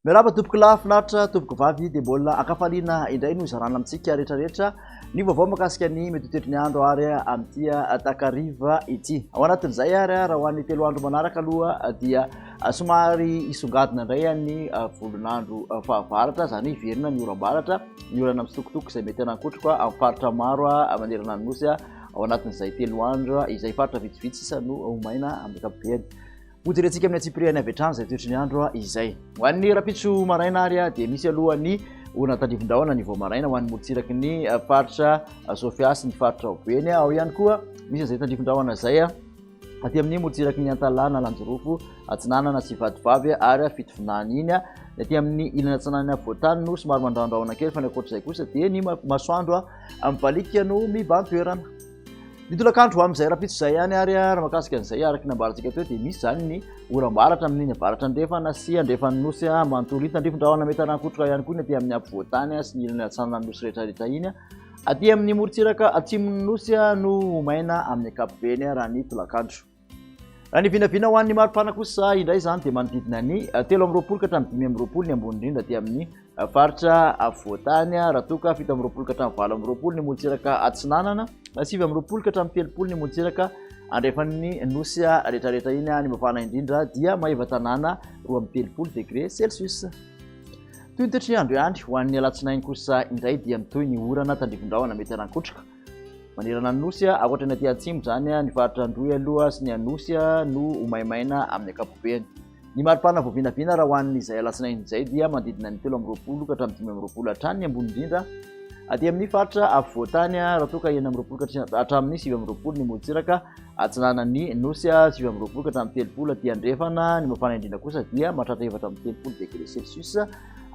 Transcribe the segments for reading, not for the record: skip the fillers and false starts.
Miarahaba tompoko lahy finaritra tompoko vavy dia mbola ankafaliana indray no izarana amintsika rehetrarehetra ny vaovao mahakasika ny mety ho toetry ny andro ary amin'ity takariva ity. Ao anatin'izay ary raha ho an'ny telo andro manaraka aloha dia somary hisongadina indray ny volon'andro fahavaratra, izany hoe hiverina ny oram-baratra, ny orana mitsitokotoko izay mety hanankotroka amin'ny faritra maro manerana ny nosy ao anatin'izay telo andro izay. Faritra vitsivitsy sisa no ho maina amin'ny ankapobeny. Hojerentsika amin'ny antsipiriany avy hatrany izay toetry ny andro izay. Ho an'ny rahampitso maraina ary dia misy aloha ny orana tandrifin-drahona ny vao maraina ho an'ny morontsiraky ny faritra Sofia sy ny faritra Boeny. Ao ihany koa misy izay tandrifin-drahona izay aty amin'ny morontsiraky ny Antalaha, Analanjirofo, Atsinanana sy Vatovavy ary Fitovinany iny. Ny aty amin'ny ilany atsinanana afovoan-tany no somary mandrahondrahona kely fa ny ankoatr'izay kosa dia ny masoandro mibaliaka no mibahan-toerana. Ny tolakandro ho amin'izay rahampitso izay ihany ary raha mahakasika an'izay araka ny nambarantsika teo dia misy izany ny oram-baratra amin'iny avaratra andrefana sy andrefan'ny nosy manontolo iny. Tandrifin-drahona mety harankotroka ihany koa ny aty amin'ny afovoan-tany sy ny ilany atsinanan'ny nosy rehetrarehetra iny. Aty amin'ny morontsiraka atsimon'ny nosy no ho maina amin'ny ankapobeny raha ny tolakandro. Raha ny vinavina ho an'ny maripana kosa indray izany dia manodidina ny 23 ka hatramin'ny 25 ny ambony indrindra aty amin'ny faritra afovoan-tany, raha toa ka 27 ka hatramin'ny 28 ny morontsiraka atsinanana, 29 ka hatramin'ny 30 ny morontsiraka andrefan'ny nosy rehetrarehetra iny. Ny mafana indrindra dia Maevatanàna 32 degré celsius. Toy ny toetry ny andro ihany, ho an'ny alatsinainy kosa indray dia mitohy ny orana tandrifin-drahona mety harankotroka. Manerana ny Nosy, ankoatra ny aty atsimo izany, ny faritra Androy aloha sy ny Anosy no ho maimaina amin'ny ankapobeny. Ny maripana voavinavina raha ho an'izay alatsinainy izay dia manodidina ny 23 ka hatramin'ny 25 hatrany ny ambony indrindra aty amin'ny faritra afovoan-tany, raha toa ka 26 ka hatramin'ny 29 ny morontsiraka atsinanan'ny Nosy, 29 ka hatramin'ny 30 aty andrefana. Ny mafana indrindra kosa dia mahatratra 34 degré celsius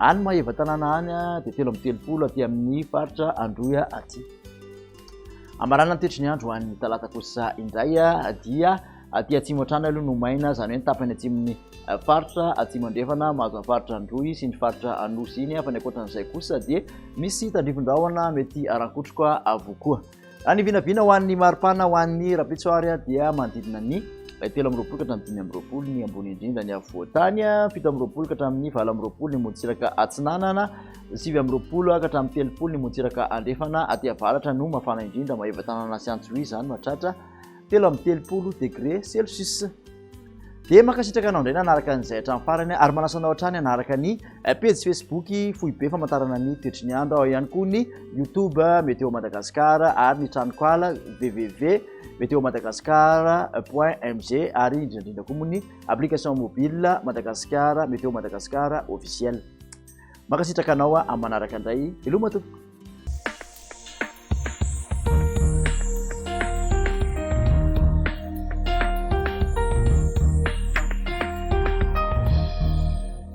any Maevatanàna any, dia 33 aty amin'ny faritra Androy aty. Amarana ny toetry ny andro ho an'ny talata kosa indray dia aty atsimo hatrany aloha no maina, izany hoe ny tapany atsimon'ny faritra atsimo andrefana mahazo ny faritra Androy sy ny faritra Anosy iny, fa ny ankoatran'izay kosa dia misy tandrifin-drahona mety harankotroka avokoa. Raha ny vinavina ho an'ny maripana ho an'ny rahampitso ary dia manodidina ny 23 ka hatramin'ny 25 ny ambony indrindra ny afovoan-tany, 27 ka hatramin'ny 28 ny morontsiraka atsinanana, 29 ka hatramin'ny 30 ny morontsiraka andrefana, aty avaratra no mafana indrindra, Maevatanàna sy Antsohihy izany mahatratra 33 degré celsius. Dia mankasitraka anao indray nanaraka an'izay hatramin'ny farany ary manasa anao hatrany hanaraka ny pejy Facebook foibe famantarana ny toetry ny andro, ao ihany koa ny YouTube Météo Madagascar ary ny tranonkala www météo madagascar point mg ary indrindra indrindra koa moa ny application mobile Madagascar Météo Madagascar officiel. Mankasitraka anao amin'ny manaraka indray. Veloma tompoko.